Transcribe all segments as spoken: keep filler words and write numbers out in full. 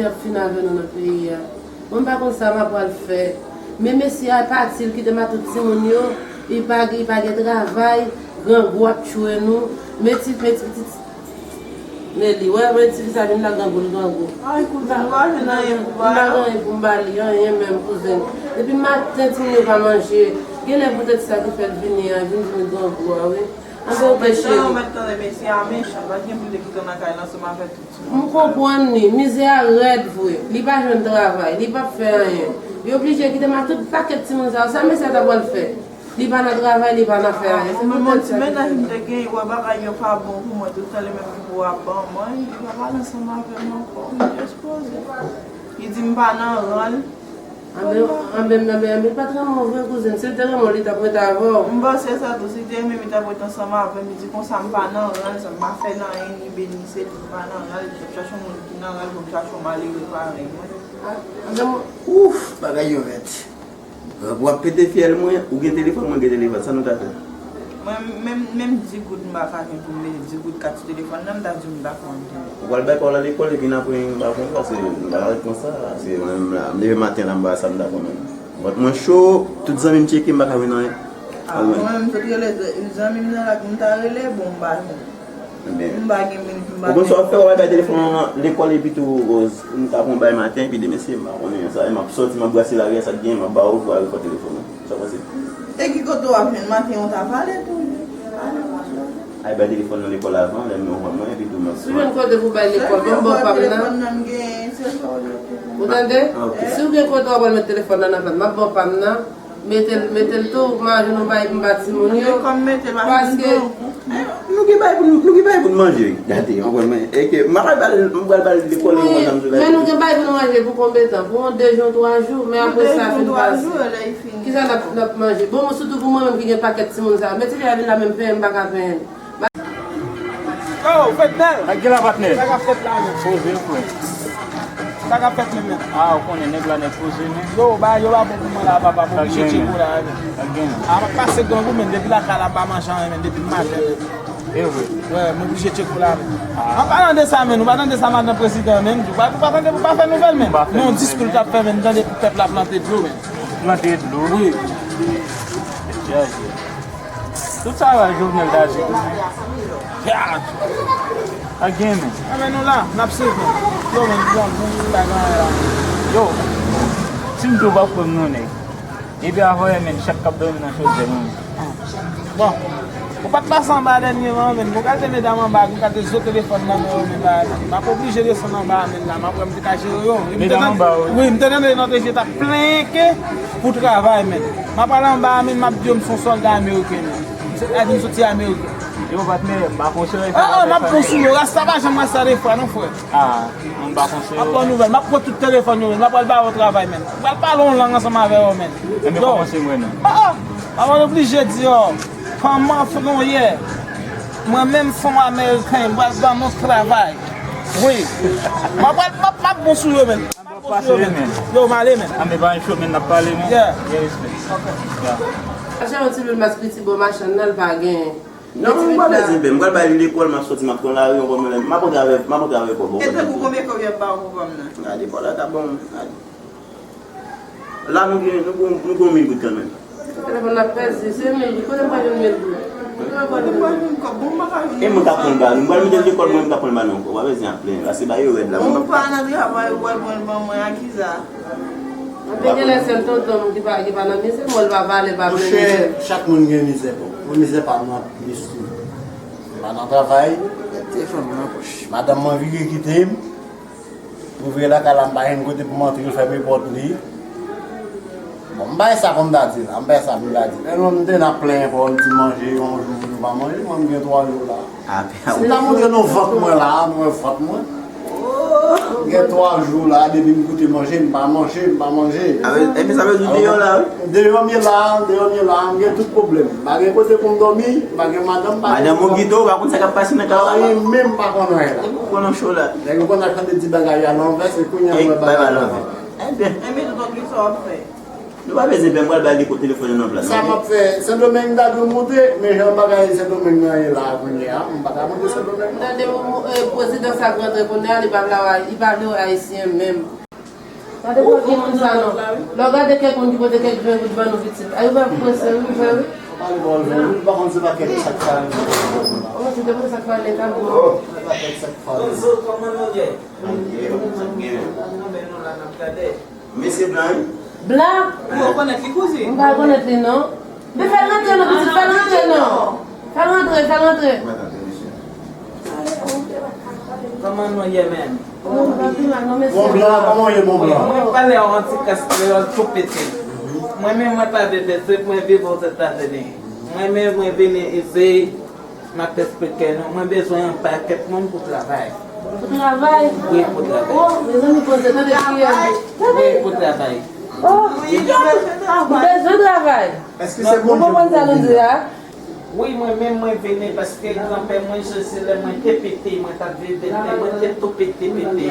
Ap fin avè nou nan peyi a. Mwen m pa konn sa m ap pral fè. Men mesye a pati, l kite m ak tout timoun yo. Li pa, li pa gen travay. Grangou ap tchwe nou. Men ti, men ti pitit. Men li, wè, men ti fi sa vin la grangou, l grangou. Ay, kouzen, m pa jwenn anyen pou ba yo. M pa gen anyen pou m ba li, anyen menm, kouzen. Depi maten, timoun yo pa manje. Genlè poutèt sa ki fè l vini an, vin vin grangou a, wi. Anben, oke, cheri. Ou mèt tande, mesye a mechan. Pa t gen pou l te kite w nan kay la ansanm avè tout timoun. M konprann li. Mizè a rèd vre. Li pa jwenn travay. Li p ap fè anyen. Li oblije kite m ak tout pakèt timoun sa yo. Sa mesye a ta pral fè? Li pa nan travay, li pa nan fè anyen. Se poutèt sa ki fè. Mwen, ti mennaj m te gen, wè bagay yo pa bon pou mwen, tout tan li menm ki pou ap ban mwen, li pa pale ansanm avè m ankò. M ekspoze. Li di m pa nan ran l. Anben, anben, anben, anben, li pa t renmen w vre, kouzin. Si l te renmen w, li t ap ret avè w. M panse sa tou, si l te renmen m, li t ap ret ansanm avè m. Li di konsa m pa nan ran l, sa m pa fè nan anyen, li beni se li, m pa nan ran l, li t ap chache yon moun ki nan ran l pou m chache yon malere parèy mwen. A, anben, mwen. Ouf, bagay yo rèd. W ap pete fyèl mwen, ou gen telefòn, mwen gen telefòn, sa nou ta fè? Mwen, menm, menm di goud m pa ka gen pou m mete di goud kat sou telefòn nan, m ta di w m pa konn. Ou pral bay pa w la lekòl, epi n apre m pa konn, paske m pa ka ret konsa, paske mwen menm la, m leve maten la, m pa sa m ta konn menm. Vant mwen cho, tout zanmi m tcheke, m pa ka jwenn anyen. A, mwen menm, m sot rele zanmi m nan la, m ta rele, bon, m pa jwenn. Ebyen, m pa gen minit, m pa gen. Ou konn sa w ap fè, w al bay telefòn nan lekòl epi tou, Rose, m ta pran bay maten, epi demen se, m pa konnen sa, e m ap sòti, m ap brase lari a, sa k gen, m ap ba w, pou w al repran telefòn nan. Sa w panse? E ki kote w ap jwenn maten, w ta pale tou, wi. Pale, pale. Al bay telefòn nan lekòl avan, lè m konprann mwen, epi tou m ap. Si w jwenn kote pou bay lekòl, ban m ba w pa m nan. Telefòn nan m genyen, se sa w ye pou mwen. Ou tande? Ah, ok. Si w gen kote w ap al met telefòn nan nan vant, m ap ba w pa m nan. Mete l, mete l tou, manje nou bay m ba timoun yo. Paske, eh, nou gen bay pou nou, nou gen bay pou nou manje, wi. Gade, w konprann mwen. E ke, m pral ba l, m pral ba l lekòl, e w konn sa m sou la. Men nou gen bay pou nou manje pou konbyen tan? Pou yon de jou, twa jou, men apre sa fin pase. Kisa n ap, n ap manje? Bon, sitou pou mwen menm ki gen pakèt timoun sa yo. Men ti fi a vin la menm penyen, m pa ka penyen. Yo, Fednel! Sa k gen la, patnè? Sa k ap fèt la, men? Poze, frè. Sa k ap fèt, men, men? Ah, ou konnen nèg la, nèg poze, men. Yo, bagay yo pa bon pou mwen la, papa, m oblije tcheke w la, men. Sa k gen, men? Ah, m ap pase grangou, men, depi lakay la, m pa manje anyen, men, depi maten, men. E vre? Wi, m oblije tcheke w la, men. Ah. An palan de sa, men, ou pa tande sa madan prezidan, men, ou pa, ou pa tande, ou pa fè nouvèl, men. M pa fè nouvèl, men. Non, diskou l t ap fè, men, m tande pou pèp la plante dlo, men. Plante dlo? Wi. Tèt chaje. Tout sa va Jovenel ta di tou. Ak gen men. Anben nou la, n ap seve. Yo, men, bon, bon, pa gen anyen la. Yo, si m di w pa kwè m non nèg. Epi avè men, chak k ap dòmi nan chodyè, non. Bon, ou pa t pase anba dènyèman, men. Mwen kalte medam anba, mwen kalte zo telefòn nan men yo, men ba, m ap oblije desann anba, men la, m ap wè m te ka jere yo. Medam anba, wi. Wi, m te tande nan T G t ap plenyen ke pou travay, men. M ap al anba a, men m ap di yo m se yon sòlda ameriken, men. M se, a di m soti Amerik. Yo, patnè, m pa konseye. Ah, ah, m ap pran sou yo. Rasta pa janm rasta de fwa, non, frè. Ah, m pa konseye. M ap pran nouvèl. M ap pran tout telefòn yo, men. M ap al ba yo travay, men. M pral pale yon lang ansanm avè yo, men. Enben, kòmanse mwen, non. Ah, ah. Avan nou oblije di yo, kòman fè nou ye? Mwen menm, se yon ameriken, m pral ban nou travay. Wi. M ap, m ap, m ap bon sou yo, men. Pase, men. Yo, m ale, men. Anben, pa yon cho, men, n ap pale, men. Yeah. Yeah, respè. Ok. Yeah. Achte yon ti lwil mas piti bò machann nan, l pa gen. Non, m pral bezwen pè, m pral bay li lekòl, m ap sòti, m ap pran lari, yon pwoblèm, m ap antre avè, m ap antre avè kòb. E tankou konbyen kòb y ap ba w pou kòb nan? Gade, kòb la ka bon, gade. La, nou gen, nou gen, nou gen yon mil goud kanmenm. Telefòn la pèse, se mil goud. Kote m pral jwenn mil goud? Kote m pral jwenn mil goud? E mwen k ap pran l ba nou. M pral mete l lekòl, mwen, m k ap pran l ba nou ankò. W ap bezwen ap plenyen. Paske bagay yo rèd la. Ou pa nan travay, ou pral pran l ban mwen, a kisa? Anben, genlè sèl tonton m ki pa, ki pa nan mizè, mwen, l pa pale, l pa plenyen. Monchè, chak moun gen mizè pa w. Mwen, mizè pa m nan plis tou. M pa nan travay. Telefòn mwen nan pòch. Madanm mwen vire kite m. Ouvriye lakay la, m pa jwenn kote pou m antre, l fèmen pòt li. Bon, m bay sa kòm m ta di la, m bay sa pou m ta di. Lè nou menm te nan plenyen pou nou di manje, yon jou pou nou pa manje, mwen m gen twa jou la. Si m ta montre nou vant mwen la, nou wè vant mwen. M gen twa jou la, depi m goute manje, m pa manje, m pa manje. Epi sa vle di deyò la, wi. Deyò m ye la, deyò m ye la, m gen tout pwoblèm. M pa gen kote pou m dòmi, m pa gen madanm, m pa gen... Madanm ou kite w, ou pa konn sa k ap pase nan kay ou la. Anyen menm m pa konn anyen la. Ou konn nan cho la. Nèg yo konn ap tande di bagay yo alanvè, se kounye a m wè bagay yo alanvè. Ebyen. Enben, tonton Chris, sa w ap fè? Nou pa bezwen pè, m pral bay li kou telefòn nan plas. Sa m ap fè, Sendomeng ta dwe monte, men jan bagay Sendomeng nan ye la kounye a, m pa ka monte Sendomeng. Tande, ou, ou, eh, prezidan sa k rantre kounye a, li pa vle wè, li pa vle wè Ayisyen menm. Gade pou ki moun sa non. Lè w gade kèk moun ki pote kèk grenn goud ban nou pitit. Ay, ou pa prese, wi, frè, wi. Ou pale bò l vre, wi, ou pa konn se pa kèk sa k fè l. Oh, se te pou sa k fè l, ta bon. Se pa kèk sa k fè l. Bonjou, kòman nou ye? Mwen gen, mwen gen. Mwen gen nou la n ap gade. Mesye blan, wi. Blan? Ou rekonèt li, kouzin? M pa rekonèt li, non. Men fè l rantre, non, pitit, fè l rantre, non. Fè l rantre, fè l rantre. Mwen tande, mesye. Kòman nou ye menm? Bon, blan, kòman w ye, bon, blan? Mwen pale yon ti kras kreyòl tou piti. Mwen menm, mwen pa vle pèse, mwen viv Ozetazini. Mwen menm, mwen vini isi, m ap esplike nou, mwen bezwen yon pakèt moun pou travay. Pou travay? Wi, pou travay. Oh, mezanmi, bon, se tande kiyès. Wi, pou travay. Oh, ou bezwen travay. Èske se Bondye ki pwomèt la? Wi, mwen menm, mwen vini paske granpè mwen, Jezi, lè mwen te piti, mwen t ap viv Bèlè, mwen te tou piti, piti.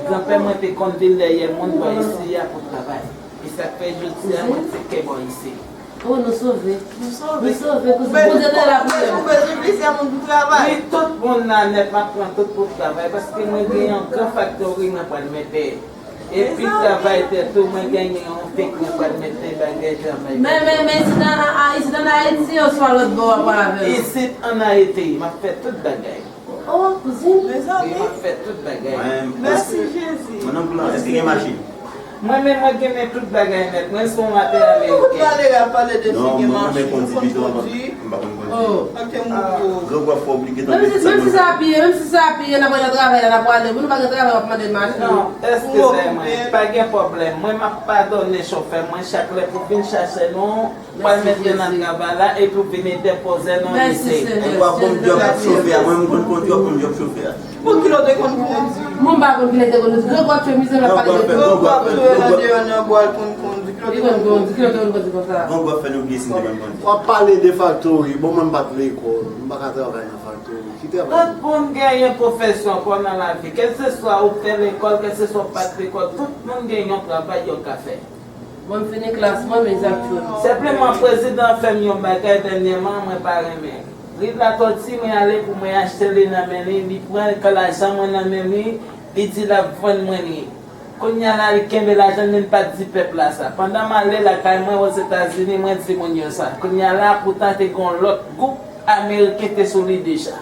Granpè mwen te konn vin dèyè moun bò isi a pou travay. E sa k fè jodi a, mwen se kè bò isi. Oh, nou sove. Nou sove. Nou sove, kouzin. Bondye te la pou nou. Ou bezwen plizyè moun pou travay. Wi, tout moun la nèt, m ap pran tout pou travay, paske mwen gen yon gran faktori mwen pral mete. Epi travay tè tou, mwen genyen yon fèk mwen pral mete bagay travay. Men, men, men, isit an, an, isit an Ayiti, oswa lòt bò w ap pale avè l? Isit an Ayiti, m ap fè tout bagay. Oh, kouzin. Mezanmi. Wi, m ap fè tout bagay. Mèsi, Jezi. Mwen nan plan, èske gen machin? Mwen menm, mwen gen men tout bagay nèt. Mwen se yon matè ameriken. Ou pale, ap pale de fi gen machin, ou konn kondi? M pa konn kondi. Oh. Anke mouto. Grangou ap fè w oblije tanpe sa. Menm si se a pye, menm si se a pye, n ap al nan travay la, n ap prale. Pou nou pa gen travay, w ap mande machin. Non, eskize mwen, pa gen pwoblèm. Mwen, m ap padone chofè mwen chak lè pou vin chache nou. Pral mete nan travay la epi w vini depoze nou isi. Mèsi, Senyè. Ou ap bon djòb chofè a, mwen m konn kondi, w ap bon djòb chofè a. Bon, ki lè w te konn kondi? Mwen m pa konn ki lè te konn kondi. Grangou ap fè mizè, l ap pale de Grangou ap fè, Grangou ap fè. Li konn kondi, ki lè w te konn kondi, ki lè w te konn kondi konsa? Grangou ap fè nou bliye si m te konn kondi. W ap pale de faktori, bon, mwen m pa t lekòl, m pa ka travay nan faktori. Ki travay? Tout moun genyen pwofesyon pa w nan lavi, kèlseswa ou te lekòl, kèlseswa w pa t lekòl, tout moun gen yon travay yo ka fè. Mwen m fini klas mwen, men zak yo. Senpleman, prezidan an fè m yon bagay dènyèman, mwen pa renmen. Riv Latòti, mwen ale pou mwen achte li nan men li, li pran lajan mwen nan men li, li di l ap vann mwen li. Kounye a la, li kenbe lajan li, li pa t di pèp la sa. Pandan m ale lakay mwen Ozetazini, mwen di moun yo sa. Kounye a la, poutan te gen yon lòt gwoup ameriken te sou li deja.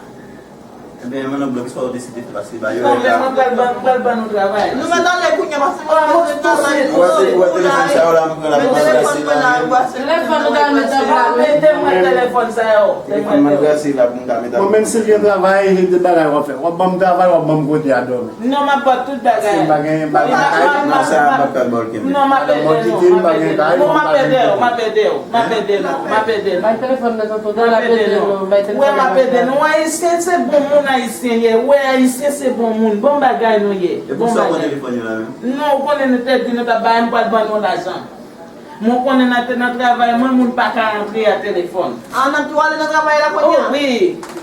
Ebyen, mwen nan blòk, sa w deside fè, paske ba yo. Non, men mwen pral ban, mwen pral ban nou travay. Nou mèt ale kounye a, paske mwen bezwen travay tou switan. Ou wè telefòn sa yo la, mwen pran la, mwen pral brase la. Telefòn mwen la, mwen pral mete. Mete mwen telefòn sa yo. Telefòn mwen brase la pou m ka mete. Bon, menm si l gen travay, e de bagay w ap fè. W ap ban m travay, w ap ban m kote a dòmi. Non, m ap ba w tout bagay. Si m pa gen, m pa gen kay. Non, sa m ap pral ba w l kenbe. Non, m ap ede nou, m ap ede nou. Non, m ap ede w, m ap ede w. M ap ede nou, m ap ede nou. Bay telefòn nan tonton, l ap ede nou, bay telefòn nan. Wè, m ap ede nou. Ayisyen se bon moun, Ayisyen ye. Wè, Ayisyen se bon moun. Bon bagay nou ye. Bon bagay. E pou sa w pran telefòn yo la menm? Non, ou konnen nou te di nou t ap bay, m pral ban nou lajan. Mwen konnen nan, nan travay mwen, moun pa ka antre a telefòn. A, n ap tou ale nan travay la kounye a? Oh, wi.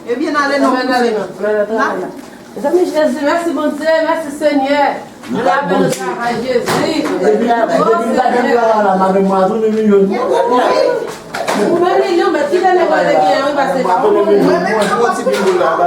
Ebyen, n ale non. Ebyen, n ale non. N ale nan travay la. Mezanmi, Jezi, mèsi Bondye, mèsi Senyè. Mwen apèl ou travay, Jezi. Depi, depi m ta gen travay la, m ap gen mwa tou de milyon. Ou gen milyon, men ki dènye bagay gen, wi, pase. Mwen menm, mwen ti pi la, ba.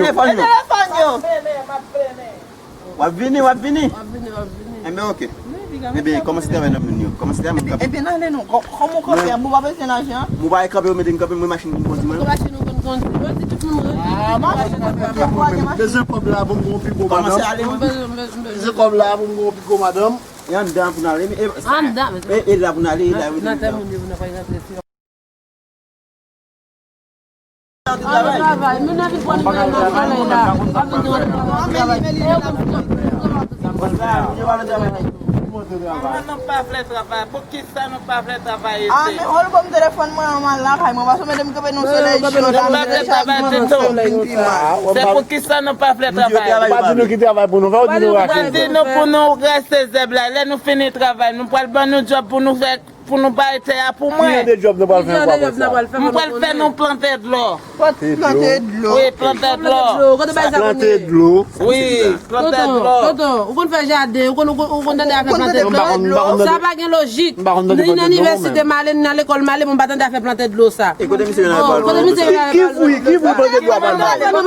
yo. Telefòn yo. Telefòn yo. W ap vini, w ap vini. W ap vini, w ap vini. Enben, oke. Enben, kòmanse travay nan moun yo. Kòmanse travay moun yo. Enben, ale non. Kò-, kòman w kanpe a? Mwen pa bezwen lajan. Mwen pa kanpe, mete m kanpe, mwen machin pou m kondi, mwen. Machin ou konn kondi. Yo di tout moun. Ah, machin ou konn kondi. Bezwen kòb la pou m gon pi gwo madanm. Kòmanse ale, mwen. Bezwen, bezwen, bezwen. Bezwen kòb la pou m gon pi gwo madanm. E anndan pou n ale, e, e, e la pou n ale, e la, wi, nan tèt moun yo, pou n pa rantre. Al travay. Moun nan vin pran nimewo nan solèy la. Ap vin pran nimewo nan travay. Kòman nou pa vle travay? Poukisa nou pa vle travay isi? Ah, men holbòm telefòn mwen an mal lakay mwen, paske mete m kanpe nan solèy cho la, m vle travay ditou. Se poukisa nou pa vle travay? Ou pa di nou ki travay pou nou fè, ou di nou rache. Ou pa di nou pou nou rache zèb la. Lè nou fini travay, nou pral ban nou djòb pou nou fè, pou nou bay tè a pou mwen. Ki jan de djòb nou pral fè ankò apre sa? M pral fè nou plante dlo. Plante dlo. Wi, plante dlo. Kote bay sa konn ye? Plante dlo. Wi, plante dlo. Tonton, ou konn fè jaden, ou konn, ou konn, ou konn tande afè plante dlo. Sa pa gen lojik. Ni nan inivèsite m ale, ni nan lekòl m ale, mwen pa tande afè plante dlo sa. E kote misye nan lekòl? Kote misye nan lekòl? Ki fwi, ki fwi plante dlo a pral bay? Ki fwi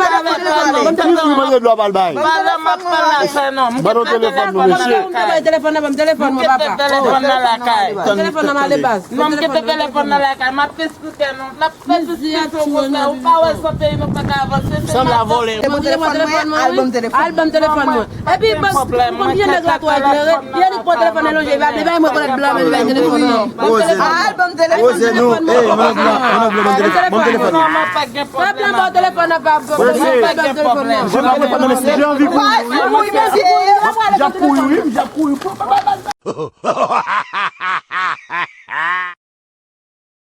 plante dlo a pral bay? Pale m ap pale afè non. M gen telefòn nou, mesye. Ou te bay telefòn nan, ban m telefòn mwen, papa. Telefòn nan lakay. Telefòn nan male baz. Non, m kite telefòn nan lakay. M ap esplike nou. N ap fè tout pito konsa. Ou pa wè san peyi nou pa ka avanse. Se sanble a vòlè. Mwen te pran telefòn mwen, al ban m telefòn mwen. Al ban m telefòn mwen. Epi, baz, ou konn kijan nèg la twò eklere? Li annik pran telefòn nan lonje, li pa vle bay mwen konèt blan, men li bay telefòn nan. Al ban m telefòn. Roze, nou. Ey, mwen, mwen, mwen, ban m telefòn. Ban m telefòn. Pèp la, ban m telefòn nan, pa, pa, pa, pa, ban m telefòn nan. Jan anvi kouri, wi. Jan kouri, wi. Jan kouri.